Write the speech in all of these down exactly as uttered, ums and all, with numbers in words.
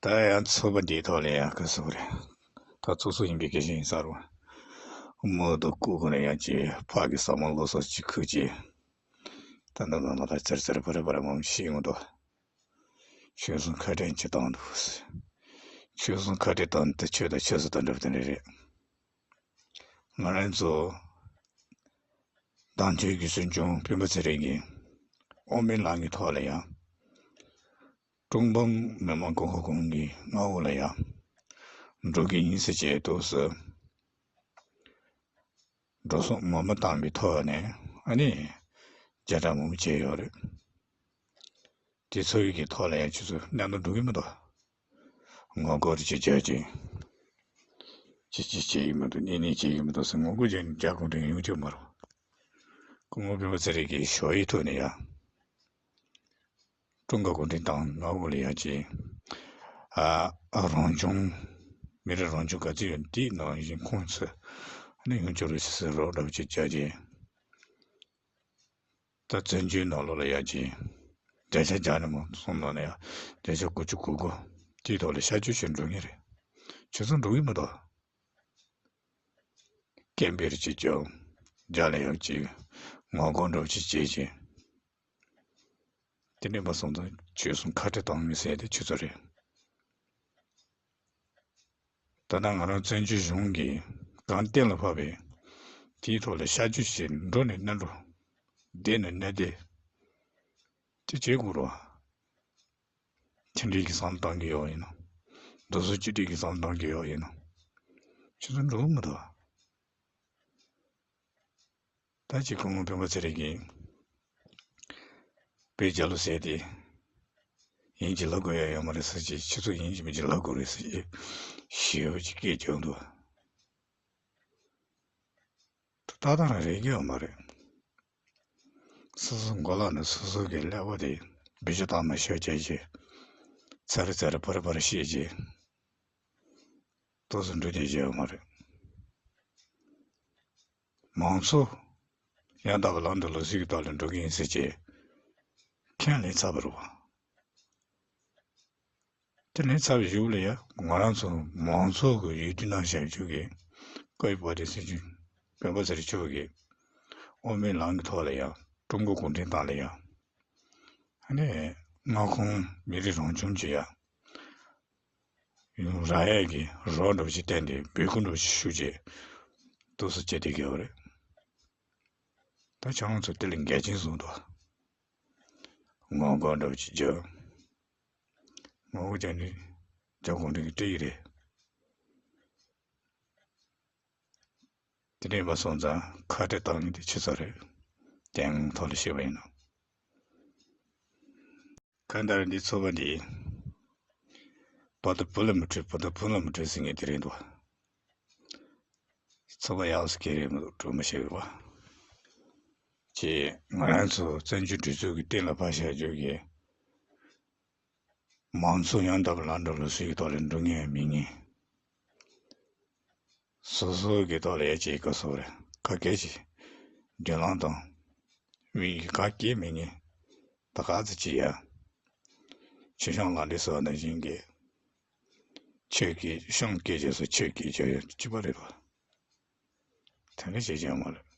ད་ཡང་ཚོགས་པ་འདིའི་ཐོག་ལ་ཡང་ག་ཟེར་དགོས་རེད། ད་ཚོགས་གཙོ་ཡིན་པའི་སྐད་ཆ་ཡིན་ས་རེད། མོ་དང་སྐུ་གོ་ནས་ཡང་ཅིག་ཕག་གི་ཟ་མ་ལོ་སོགས་ཅིག་ཁུར་ཅིག་ད་ནང་ནང་ལ་ད་ཙེར་ཙེར་པ་རེ་པ་རེ་མང་ཤེས་ཡོང་འདུག་ཆོལ་གསུམ་ཁ་བྲལ་ཅིག་བཏང་འདུག་ཆོལ་གསུམ་ཁ་བྲལ་བཏང་དེ་ཆོས་དང་ཆོས་སུ་དང་འདྲ་བ་དེ་འདྲ་རེད། ང་རང་ཚོ་དམ་ཆོས་ཀྱི་སྲིད་སྐྱོང་སྤེན་པ་ཚེ་རིང་གིས་དབུ་མའི་ལམ་གྱི་ཐོག་ལ་ཡང་། ཀྲུང་ཧྥང་མི་དམངས་གོང་འོག་གོང་གི་མངའ་འོག་ལ་ཡང་འགྲོ་གི་ཡིན་ཟེར་བྱས་འདུག་ཟེར། འགྲོ་སོང་མང་པོ་བཏང་པའི་ཐོག་ནས་ཨ་ནི་རྒྱ་གྲམ་མང་པོ་བྱས་ཡོད་རེད། དེ་ཚོ་ཡི་གི་ཐོག་ལ་ཡང་ཁྱེད་ཚོ་གནས་སྟངས་འགྲོ་གི་མི་འདུག་ངོ་རྒོལ་ཅིག་བྱས་ཅིག་ཅིག་ཅིག་བྱེད་ཀྱི་མི་འདུག་གནས་གནས་བྱེད་ཀྱི་མི་འདུག་ཟེར་ངོ་རྒོལ་བྱས་ནས་རྒྱ་གུང་ཁྲན་ཡོང་ཆོག་མ་རེད། སྐུ་ངོ་སྤེན་པ་ཚེ་རིང་གིས་ཞོ་ཡི་ཐོག་ནས་ཡང་། ཀྲུང་གོ་གུང་ཁྲན་ཏང་ནང་ལ་ཡང་ཅིག་ཨ་ཨ་རང་སྐྱོང་། མི་རིགས་རང་སྐྱོང་ག་ཚོད་ཡོད་དེའི་ནང་བཞིན་ཁོང་ཚོ་ནི་ཡོང་ཆོག་རེད་ཟེར་རོགས་འདྲ་བོ་ཅིག་བྱས་རྗེས། ད་བཙན་བྱོལ་ནང་ལོགས་ལ་ཡང་ཅིག་བརྒྱ་ཆ་བརྒྱ་ནས་མ་སོང་ནང་ནས་ཡང་བརྒྱ་ཆ་དགུ་བཅུ་གོ་དགུ་དེའི་ཐོག་ལ་ཤར་བསྐྱོད་བྱས་འགྲོ་ངེས་རེད། ཁྱེད་ཚོ་འགྲོ་གི་མི་འདུག་སྐད་འབོད་ཅིག་བརྒྱབ། རྒྱ་ལ་ཡང་ཅིག་ངོ་རྒོལ་འདྲ་བོ་ཅིག་བྱས་རྗེས། དེ་འདྲ་མ་སོང་ཙང་ཆོལ་གསུམ་ཁ་བྲལ་བཏང་མི་ཟེར་དེ་ཆུ་ཚོད་རེད། ད་ལྟ་ང་རང་བཙན་བྱོལ་གཞུང་གིས་གང་གཏན་ལ་ཕབ་པའི་དེའི་ཐོག་ལ་ཤར་བསྐྱོད་བྱས་འགྲོ་ནས་གནས་འགྲོ། བསྡད་ནས་གནས་བསྡད། དེ་བྱེད་དགོས་རེད། མཐུན་སྒྲིལ་གྱི་བསམ་བློ་གཏོང་གི་ཡོད་ཡིན་ན། རྡོ་སོལ་གཅིག་སྒྲིལ་གྱི་བསམ་བློ་གཏོང་གི་ཡོད་ཡིན་ན། ཆུ་ཚོད་འགྲོ་གི་མི་འདུག་ད་ཅི་སྐུ་ངོ་སྤེན་པ་ཚེ་རིང་གིས་བོད་རྒྱལ་ལོ་ཟེར་ཏེ། ཡིན་གྱི་ལབ་དགོས་ཡ་ཡོད་མ་རེད་ཟེར་གྱི་ཁྱེད་ཚོ་ཡིན་གྱི་མིན་གྱི་ལབ་དགོས་རེད་ཟེར་གྱི་ཞེ་པོ་ཅིག་སྐད་རྒྱག་འདུག་ད་ལྟ་རང་རེད་ཀྱི་ཡོད་མ་རེད། སོ་སོ་མགོ་ལག་ནས་སོ་སོ་གི་ཀླད་པ་དེ་བེད་སྤྱོད་བཏང་མ་ཤོད་བྱས་རྗེས། ཚར་ཚར་ཕར་ཕར་བཤད་རྗེས། ཏོག་ཙམ་འགྲོ་བསྡད་ཀྱི་ཡོད་མ་རེད། མང་གཙོ་ཡང་དག་པའི་ལམ་དུ་ལོག་ཟིག་གི་ཐོག་ལ་འགྲོ་གི་ཡིན་ཟེར་བྱས་ཁས་ལེན་ཚར་བ་རེད་བ། དེ་ལེན་ཚར་བའི་གཞུག་ལ་ཡང་ང་རང་ཚོ་མང་ཚོགས་ཀྱི་འོས་བསྡུ་གནང་བཞག་ཆོག་གི་བཀའ་བརྒྱུད་པ་དེ་སྲིད་སྐྱོང་སྤེན་པ་ཚེ་རིང་མཆོག་གིས་དབུ་མའི་ལམ་གྱི་ཐོག་ལ་ཡང་ཀྲུང་གོ་གུང་ཁྲན་ཏང་ལ་ཡང་ཨ་ནི་མངའ་ཁོངས་མི་རིགས་རང་སྐྱོང་ཅིག་ཡང་རག་ཡས་ཀྱི་རོགས་འདྲ་བོ་ཞིག་བསྟན་ཏེ་འབོད་སྐུལ་འདྲ་བོ་ཞིག་ཞུ་རྗེས་ཏོག་ཙམ་བྱས་བསྡད་ཀྱི་ཡོད་རེད། ད་ཁྱེད་རང་ཚོ་དེ་ལས་འགལ་རྐྱེན་བཟུང་འདུག་ངོ་རྒོལ་འདྲ་བོ་ཞིག་བརྒྱབ། ངོ་རྒོལ་བརྒྱབ་ནས་རྒྱ་གུང་ཁྲན་གྱིས་སྤྲད་ཀྱི་རེད། དེ་འདྲ་ཡིན་པ་སོང་ཙང་ཁ་བྲལ་བཏང་ནི་དེ་ཆི་ཙམ་རེད། དེའི་ཐོག་ལ་བཤད་པ་ཡིན་ན། གང་ལྟར་འདི་ཚོགས་པ་འདི་བར་དོ་བུ་ལ་མི་འཕྲོད་བར་དོ་བུ་ལ་མི་འཕྲོད་ཟེར་མཁན་དེ་རེད་འདུག་ཚོགས་པ་ཡག་ཟེར་མཁན་རེད་མི་འདུག་གྲོས་མོལ་བྱེད་དགོས་པ། ཅེས་ང་རང་ཚོ་བཙན་བྱོལ་སྒྲིག་འཛུགས་ཀྱི་གཏན་ལ་ཕབ་བཞག་རྒྱུ་གི་མང་གཙོ་ཡང་དག་པའི་ལམ་འགྲོ་ལུགས་སྲོལ་གྱི་ཐོག་ལ་འགྲོ་ངེས་མེད་ངེས། སོ་སོ་གི་ཐོག་ལ་ཡ་ཅིག་ག་སོ་རེད་ག་གལ་ཆེ། མདུན་ལམ་དང་། མི་ཡི་ག་གེ་མེད་ངེས། ད་ག་ཚོད་ཅིག་ཡ། ཆོས་སྐྱོང་ལག་འདི་སོགས་ནང་བཞིན་གྱི། ཆོས་ཀྱི་སྐྱོང་སྐྱེ་བྱེད་སོགས་ཆོས་ཀྱི་བྱ་ཡ་གཅིག་པ་རེད་པ། དེ་འདྲ་བྱེད་ཀྱི་ཡོད་མ་རེད།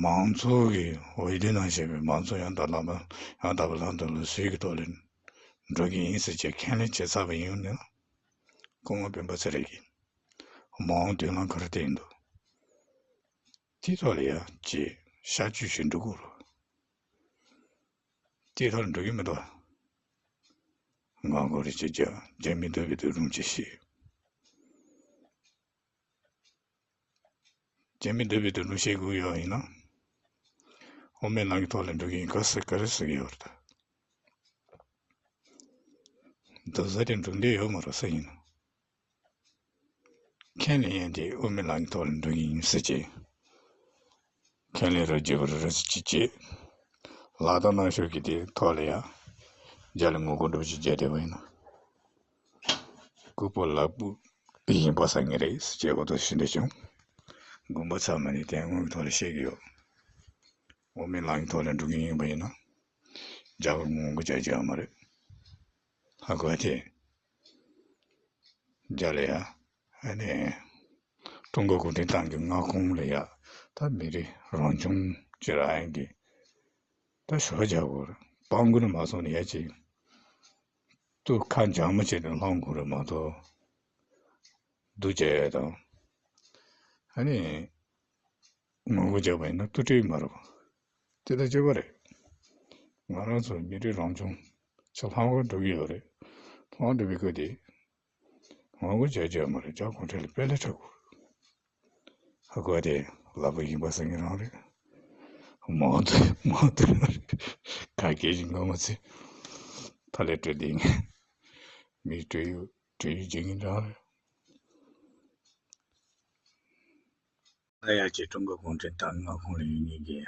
མང་གཙོ་གི་འོས་བསྡུ་ནང་བཞིན་པའི་མང་གཙོ་ཡང་དག་ལམ་ཡང་དག་པའི་ལམ་དུ་ལུགས་སྲོལ་གྱི་ཐོག་ལ་འགྲོ་གི་ཡིན་ཟེར་བྱས་ཁས་ལེན་བྱས་ཚར་བ་ཡིན་ན། སྐུ་ངོ་སྤེན་པ་ཚེ་རིང་གིས་མ་འོངས་མདུན་ལམ་ག་རེ་བསྟན་འདུག་དེའི་ཐོག་ལ་ཡ་ཅིག་ཤར་བསྐྱོད་བྱེད་འགྲོ་དགོས་རེད། དེའི་ཐོག་ལ་འགྲོ་གི་མི་འདུག་ངོ་རྒོལ་རེ་ཅིག་རྒྱག་རྒྱ་མི་འདོད་པའི་འདོད་རུང་ཅིག་བྱེད། རྒྱ་མི་འདོད་པའི་འདོད་རུང་བྱེད་དགོས་ཡོད་ཡིན་ན། དབུ་མའི་ལམ་གྱི་ཐོག་ལ་འགྲོ་གི་ཡིན་ག་ཟེར་ག་རེ་ཟེར་གི་ཡོད་རེད་ད། འདུག་ས་དེ་འགྲོ་འདོད་ཡོད་མ་རེད་ས་ཡིན་ན། ཁས་ལེན་ཡས་དེ་དབུ་མའི་ལམ་གྱི་ཐོག་ལ་འགྲོ་གི་ཡིན་ཟེར་གྱི། ཁས་ལེན་རོགས་བྱེད་པར་རོགས་ཅིག་བྱེད། ལག་བསྟར་གནང་ཤོག་གི་དེ་ཐོག་ལ་ཡང་རྒྱ་ལ་ངོ་རྒོལ་འདྲ་བོ་ཅིག་བྱས་བསྡད་པ་ཡིན་ན། ལྐུགས་པ་ལག་པུ་ཡིན་པ་ས་ངེས་རེད་ཅེས་གོ་ཐོས་ཤིན་ཏུ་བྱུང་། དགོངས་པ་ཚང་མ་ནི་དེ་སྔོན་གྱི་ཐོག་ལ་བཤད་ཀྱི་ཡོད། དབུ་མའི་ལམ་གྱི་ཐོག་ལ་འགྲོ་གི་ཡིན་པ་ཡིན་ན། རྒྱ་གར་ངོ་རྒོལ་བྱ་རྒྱུ་ཡོད་མ་རེད། ཧ་གོ་དེ། རྒྱ་ལ་ཡ། ཨ་ནི། ཀྲུང་གོ་གུང་ཁྲན་ཏང་གི་མངའ་ཁོངས་ལ་ཡ། ད་མི་རིགས་རང་སྐྱོང་ཅིག་རག་ཡིན་གི། ད་ཞོགས་རྒྱག་དགོས་རེད། སྤང་དགོས་ནི་མ་སོང་ནི་ཡ་ཅིག་ཏུ་ཁ་འཇམ་མོ་བྱས་ནས་ལྷང་དགོས་རེད་མ་གཏོགས། སྡུག་ཅག་ཡ་དང་། ཨ་ནི། ངོ་རྒོལ་བྱས་པ་ཡིན་ན་ཏུ་ཏྲེ་མ་རུ། དེ་ལྟར་བྱེད་པ་རེད། ང་རང་ཚོ་མི་རིགས་རང་སྐྱོང་ཆ་ལྷང་བར་འགྲོ་གི་ཡོད་རེད། ལྷང་འགྲོ་བའི་སྐབས་དེ། ངོ་རྒོལ་བྱས་བྱས་མ་རེད། རྒྱ་གུང་ཁྲན་ལ་དཔེ་ལས་འཕྲོག་གོ། ཧ་གོ་དེ་ལབ་པ་ཡིན་པ་སེང་གེ་རང་རེད། མང་དུ་མང་དུ་རང་རེད། ག་གེ་ཞིག་ངོ་མ་ཚེ། ཐ་ལེ་སྤྲོད་དེ་ངས་མི་སྤྲོད་ཡུལ་སྤྲོད་ཡུལ་བྱེད་ཀྱིན་རང་རེད། ད་ཡ་གྱི་ཀྲུང་གོ་གུང་ཁྲན་ཏང་མངའ་ཁོངས་ལ་ཡོད་མཁན་གྱི་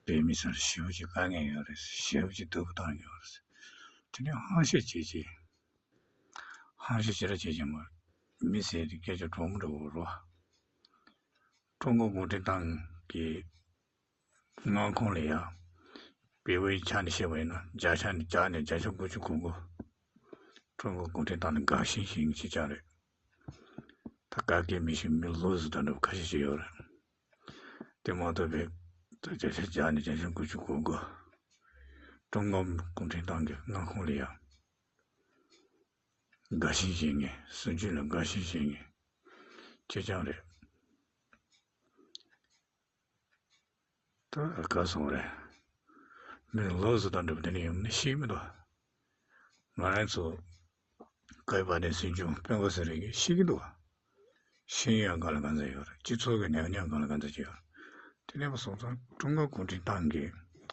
བོད་མི་ཚོར་ཞེ་པོ་ཅིག་དཀའ་ངལ་ཡོད་རེད། ཞེ་པོ་ཅིག་སྡུག་པོ་བཏང་ཡོད་རེད། དེ་ནས་ཧང་ཤེད་བྱེད་ཀྱི། ཧང་ཤེད་ཅི་འདྲ་བྱེད་ཀྱི་མ་རེད། མི་ཟེར་དེ་སྐད་ཆ་གྲོགས་མོ་འདྲ་བོ་རོ། ཀྲུང་གོ་གུང་ཁྲན་ཏང་གི་མངའ་ཁོངས་ལ་ཡ། བལ་པོའི་ཆ་ནས་བཤད་པ་ཡིན་ན་བརྒྱ་ཆ་ནས་བརྒྱ་ནས་བརྒྱ་ཆ་དགུ་བཅུ་གོ་དགུ། ཀྲུང་གོ་གུང་ཁྲན་ཏང་ནི་དགའ་ཞེན་ཞིག་ཅིག་ཀྱང་རེད། ད་ག་གེ་མི་ཤེས་མི་ལོ་ཟིག་དང་འདྲ་བོ་ཁ་ཤས་ཤིག་ཡོད་རེད། དེ་མ་གཏོགས་པའི་ད་བརྒྱ་ཆ་བརྒྱ་ནས་བརྒྱ་ཆ་དགུ་བཅུ་གོ་དགུ། ཀྲུང་གོ་གུང་ཁྲན་ཏང་གི་མངའ་ཁོངས་ལ་ཡ། དགའ་ཞེན་བྱེད་མཁན། སྲིད་ཇུས་ལ་དགའ་ཞེན་བྱེད་མཁན་ཁྱེད་རང་རེད། ད་ག་སོང་རེད། མི་ལོ་ཟིག་དང་འདྲ་པོ་དེ་འདྲ་ཡོང་ནི་ཤེས་མི་འདུག་ང་རང་ཚོ་སྐབས་བར་དུ་སྲིད་སྐྱོང་སྤེན་པ་ཚེ་རིང་གིས་ཤེས་ཀྱི་འདུག་ཤེས་ཡོན་གང་ལ་གང་འཚམ་ཡོད་རེད། སྤྱི་ཚོགས་ཀྱི་ཉམས་མྱོང་གང་ལ་གང་འཚམ་ཅིག་ཡོད་རེད། དེ་འདྲ་པོ་སོང་ཙང་ཀྲུང་གོ་གུང་ཁྲན་ཏང་གི་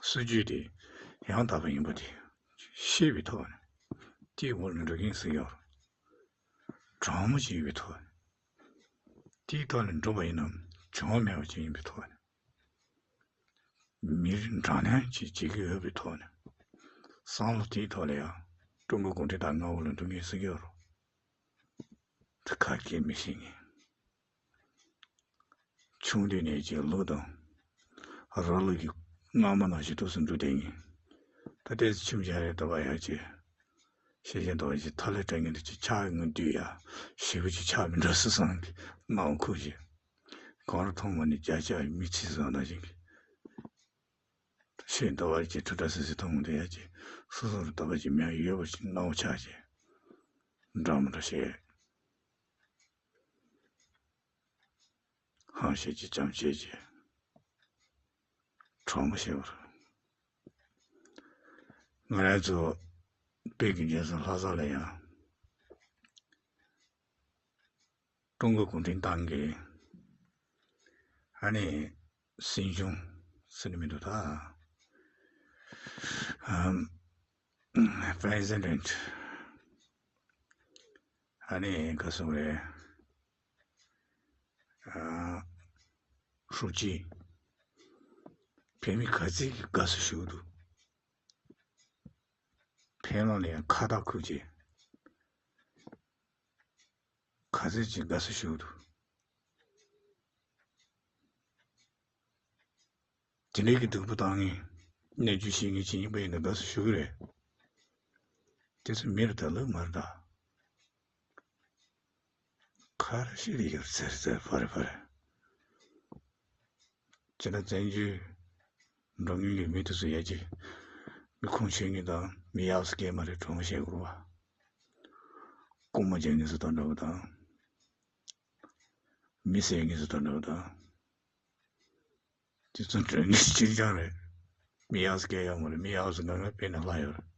སྲིད་ཇུས་དེ་ཡང་དག་པ་ཡིན་པ་དེ་ཤེས་པའི་ཐོག་ནས་དེའི་འོག་ལ་འགྲོ་མཁན་ཟིག་ཡོད་རེད། དྲང་མོ་ཅིག་ཡིན་པའི་ཐོག་ནས། དེའི་ཐོག་ནས་འགྲོ་བ་ཡིན་ན་གྱོང་མེད་པ་ཅིག་ཡིན་པའི་ཐོག་ནས། མི་རིགས་འདྲ་མཉམ་ཅིག་བྱེད་ཀྱི་ཡོད་པའི་ཐོག་ནས། བསམ་བློ་དེའི་ཐོག་ལ་ཡང་ཀྲུང་གོ་གུང་ཁྲན་ཏང་མངའ་འོག་ལ་འགྲོ་མཁན་ཟེར་གྱི་ཡོད་རེད། དེ་ཁ་སྐད་མི་ཤེས་མཁན། ཆུང་དུས་ནས་ཅིག་ལུག་དང་། ར་ལུག་གི་རྔ་མ་ནང་བཞིན་འདུག་སེ་འགྲོ་བསྡད་མཁན། ད་ལྟའི་ཁྱིམ་རྒྱག་རེས་འདྲ་བ་ཡག་ཅིག་ཤེས་བཞིན་འདུག་ཅིག་ཐ་ལེ་དྲན་མཁན་དེ་ཅིག་ཆགས་ཡོང་དུས་ཡ། ཞེ་པོ་ཅིག་ཆགས་མི་འགྲོ་སྲིད་བསམ་གི་སྣང་བ་འཁོར་བཞིན། གང་རུ་མཐོང་བ་ནི་བརྒྱ་ཆ་མི་ཚེ་བཟང་ན་བཞིན་གི་ཤེས་འདུག་བར་གྱི་ཁྲི་ཕྲག་སིལ་སིལ་མཐོང་དུས་ཡ་ཅིག་སོ་སོ་རུ་འདོད་པ་ཅིག་མེད་ཡོད་པ་ཅིག་སྣང་བ་ཆགས་ཅིག་འདྲ་མི་འདྲ་བྱས། ཧང་ཤེད་ཀྱི་བྱམས་བརྩེ་གྱི་གྲོགས་མོ་ཞེས་པར། ང་རང་ཚོ་བོད་ཀྱི་རྒྱལ་ས་ལྷ་ས་ལ་ཡང་ཀྲུང་གོ་གུང་ཁྲན་ཏང་གི་ཨ་ནི་སྲིད་སྐྱོང་ཟེར་ནི་མི་འདུག་ད། ཨམ། President ཨ་ནི་ག་སོང་རེད། ཨ། ཧྲུའུ་ཅི། བོད་མི་ག་ཚད་ཀྱི་དགའ་བསུ་ཞུ་གི་འདུག་བོད་ནང་ལ་ཡང་ཁ་བཏགས་ཁུར་བྱས། ག་ཚད་ཅིག་དགའ་བསུ་ཞུ་གི་འདུག་དེ་འདྲའི་གི་སྡུག་པོ་བཏང་ངེས། གནས་ཚུལ་ཤེས་ངེས་ཅིག་ཡིན་པ་ཡིན་ན་དགའ་བསུ་ཞུ་གི་རེད། དེ་ཚོ་མི་རེད་ད་ལུག་མ་རེད་ད། ཁ་ར་ཤི་རི་ཡོད་ཟེར་ཟེར་ཕ་རེ་ཕ་རེ། ཅི་ན་བཙན་བྱོལ་འགྲོ་མཁན་གྱི་མི་དེ་ཚོ་ཡ་གྱི་མི་ཁུངས་ཆོད་མཁན་དང་མི་ཡག་ས་སྐད་མ་རེད་གྲོང་བཤད་དགོས་པ། རྐུན་མ་བྱེད་མཁན་ཚོ་དང་འདྲ་བ་དང་། མི་བསད་མཁན་ཚོ་དང་འདྲ་བ་དང་། དེ་ཚོ་དྲན་གྱི་ཅིག་ཀྱང་རེད། མི་ཡག་སྐད་ཡག་མ་རེད། མི་ཡག་ཚོ་ང་ང་དཔེ་ན་ལྷག་ཡོད་རེད།